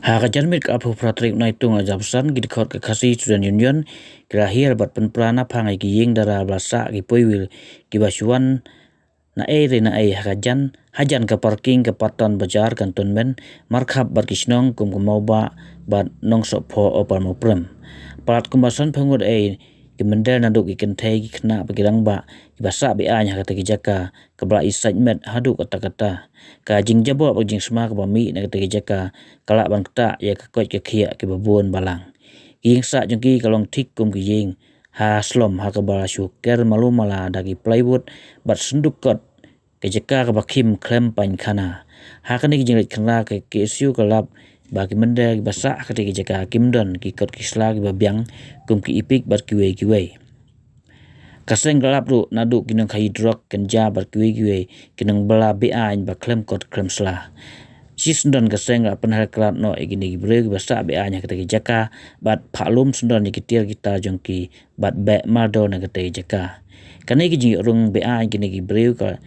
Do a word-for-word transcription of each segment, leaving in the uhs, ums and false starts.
Ha ka janmiet ka arphew phra tarik Naitung ar hajar arphew san, ki dkhot ka Khasi Student Union ki la hiar bad pynpra naphang ïa ki ïing dara ba la sah ki four wheel kiba shu wan naei re naei ha ka jan, hajan ka parking ka Patan Bazaar, Cantonment, markhap bad ki shnong kum ka Mawbah bad Nongsohphoh, Upper Mawprem. Palat kumba sanphew ngut ei ki mynder naduh ki kynthei, ki khynnah bad ki rangbah kiba sah be-aiñ ha kata ki jaka, kaba la i sait met haduh katta katta. Ka jingjaboh bad ka jingsma kaba mih na kata ki jaka ka lah ban ktah ïa ka koit ka khiah kiba bun balang. Ki ïing sah jong ki ka long thik kum ki ïing ha slum ha kaba la shu ker malu mala da ki plywood bad synduk kot. Ka jaka kaba khim khlem paiñ khana. Ha kane ka jingleit khynra, ka K S U ka lap ba ki mynder kiba sah ha kata ki jaka kim don ki kot ki sla kiba biang kum ki ipik bad kiwei kiwei. Ka seng ka lap ruh naduh ki nongkhaïi drok, ganja bad kiwei kiwei ki nongbylla be-aiñ ba khlem kot khlem sla. Shisyndon ka seng ka la pynher krat noh ïa kine ki briew kiba sah be-aiñ ha kata ki jaka bad phah lum syndon ïa ki tiar ki tar jong ki bad beh mardor na kata ki jaka. Kane ka jingïoh rung be-aiñ kine ki briew ka,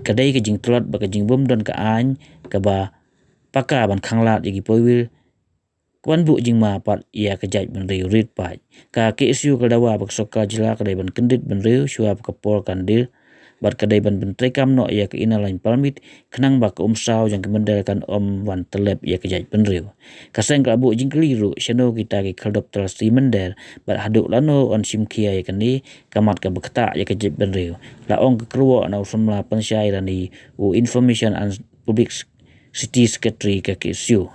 ka dei ka jingtlot bad ka jingbymdon ka aiñ kaba paka ban khanglad ïa ki four wheel, ka ban buh jingma pat ïa ka jaitbynriew rit paid. Ka K S U ka dawa ba ka sorkar jylla ka dei ban kyndit bynriew shuwa ba ka por kan dih bad ka dei ban pyntreikam noh ïa ka Inner Line Permit khnang ba ka umsaw jong ki mynder kan ym wan tyllep ïa ka jaitbynriew. Ka seng ka la buh jingkylli ruh shano kita ki khyrdop tylli mynder bad haduh lano yn shim khia ïa kane ka mat kaba ktah ïa ka jaitbynriew, la ong ka Kyrwoh na u samla pynshai lane u Information and Publicity Secretary ka K S U.